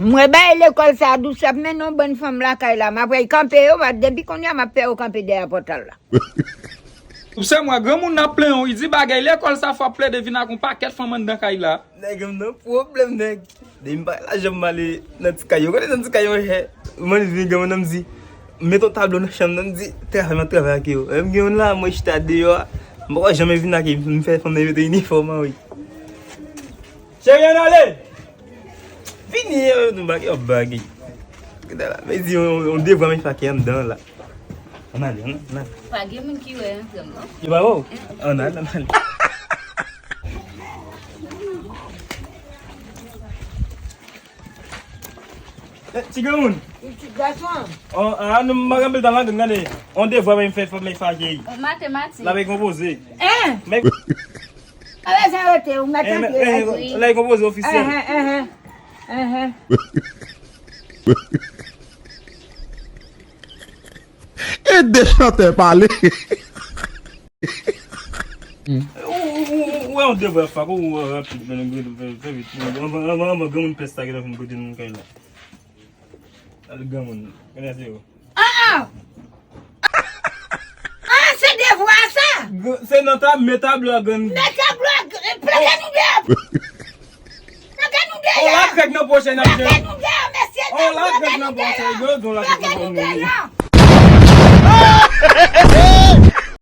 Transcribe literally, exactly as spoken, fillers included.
Mwen bay lekòl sa a dous, y ap mennen yon bann fanm lakay la. M ap wè y kanpe yo, depi kounye a m ap fè yo kanpe dèyè pòtal la. Ou se mwen, granmoun nan plenyen w, li di bagay lekòl sa, fò ap plede vin ak yon pakèt fanm anndan kay la. Nèg, m nan pwoblèm, nèg. Depi m pa la janm ale nan ti kay yo. Kote nan ti kay yo, monchè? Mwen vin, granmoun nan m di, met yon tablo nan chanm nan, m di, travay, m ap travay ak yo. Lè m gen youn la, mwen chita deyò a. M poko janm vin ak li, m fè fanm nan mete inifòm an, wi. Cheri, ann ale! Vini, eh, nou bagay, yon bagay. Gade la, men di yon, yon devwa men fake anndan la. Ann ale, ann ale, ann ale. Pa gen moun ki wè ansanm, non? Yo pa wè w? Ann ale, ann ale. Eh, ti granmoun. Ti gason. Oh, ah, nou, m pa gen anpil tan nan gang, gade. On devwa men fè, fè men fake. Matematik. L ap konpoze. Eh! Men Awe, sa yo te, ou mèt antre la, wi. Lè l konpoze ofisyèl. Enhen, enhen, enhen. Ede chantè pale. Ou, ou, ou, ou wè yon devwa fak, ou wè rapid, men nou fè vit. Anvan, anvan, anvan granmoun pès sa gentan fin kote nou kay la. Al granmoun, kòman se yo? Ah ah! Ah, se devwa sa! Se nan tab, men tab la grann. Men tab la, plake nou deyò! Plake nou deyò! On lakrèk nan pwochè n ap jwenn. Plake nou deyò, mesye dam! On lakrèk nan pwochè, yo di on lakrèk nan pwochè.